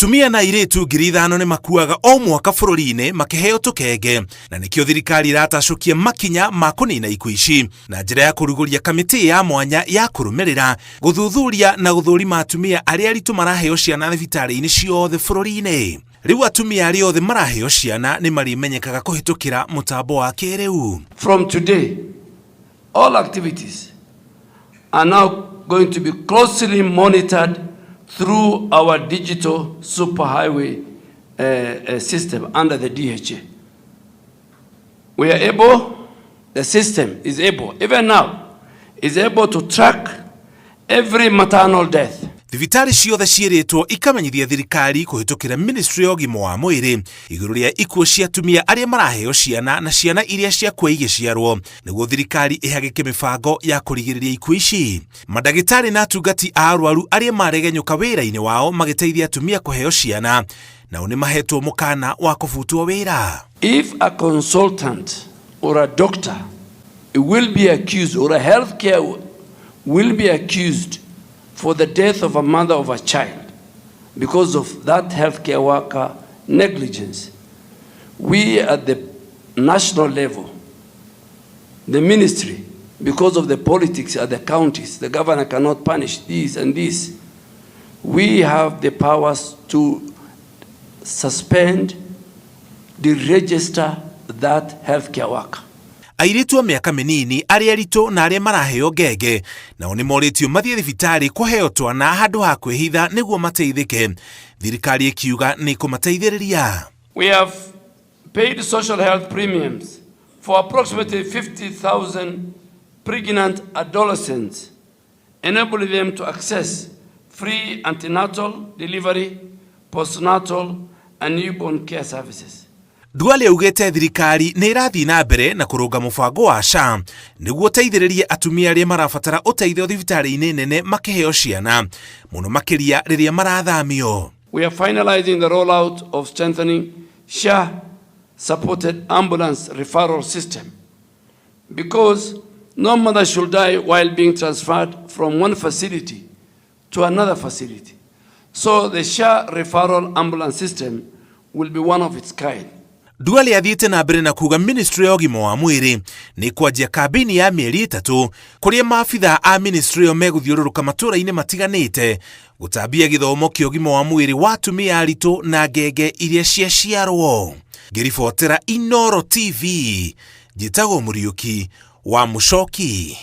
Atumia na airĩtu 5,000 nĩ makuaga o mwaka bũrũri-inĩ makĩheo tũkenge, na nĩkĩo thirikari ĩratacũkia makinya ma kũnina ikuũ ici na njĩra ya kũrugũria kamĩtĩ ya mwanya ya kũrũmĩrĩra, gũthuthuria na gũthũrima atumia arĩa aritũ maraheo ciana thibitarĩ-inĩ ciothe bũrũri-inĩ. Rĩu atumia arĩa othe maraheo ciana nĩ marĩmenyekaga kũhĩtũkĩra mũtambo wa kĩrĩu. From today, all activities are now going to be closely monitored through our digital superhighway system under the DHA. We are able, the system is able, even now, is able to track every maternal death. Thibitarĩ ciothe ciĩrĩtwo ikamenyithia thirikari kũhĩtũkĩra ministry ya ũgima wa mwĩrĩ igũrũ rĩa ikuũ cia atumia arĩa maraheo ciana na ciana iria ciakua igĩciarwo, nĩguo thirikari ĩhagĩke mĩbango ya kũrigĩrĩria ikuũ ici. Mandagĩtarĩ na atungati a arwaru arĩa maregenyũka wĩra-inĩ wao magĩteithia atumia kũheo ciana nao nĩ mahetwo mũkana wa kũbutwo wĩra. If a consultant or a doctor will be accused or a healthcare will be accused for the death of a mother of a child because of that healthcare worker negligence, we at the national level, the ministry, because of the politics at the counties, the governor cannot punish this and this. We have the powers to suspend, deregister that healthcare worker. Airĩtu a mĩaka mĩnini arĩa aritũ na arĩa maraheo ngenge nao nĩ morĩtio mathiĩ thibitarĩ kũheo twana handũ ha kwĩhitha nĩguo mateithĩke, thirikari ĩkiuga nĩ kũmateithĩrĩria. We have paid social health premiums for approximately 50,000 pregnant adolescents, enabling them to access free antenatal, delivery, postnatal, and newborn care services. Duale augĩte thirikari nĩ ĩrathiĩ na mbere na kũrũnga mũbango wa SHA nĩguo ũteithĩrĩrie atumia arĩa marabatara ũteithio thibitarĩ-inĩ nene makĩheo ciana, mũno makĩria rĩrĩa marathamio. We are finalizing the rollout of strengthening SHA supported ambulance referral system because no mother should die while being transferred from one facility to another facility. So the SHA referral ambulance system will be one of its kind. Duale athiĩte na mbere na kuga ministry ya ũgima wa mwĩrĩ nĩ kwanjia kambĩini ya mĩeri 3 kũrĩa maabitha a ministry ĩyo megũthiũrũrũka matũũra-inĩ matiganĩte gũtambia gĩthomo kĩa ũgima wa mwĩrĩ wa atumia aritũ na ngenge iria ciaciarwo. Ngĩribotera Inooro TV, njĩtagwo Mũriũki wa Mũcoki.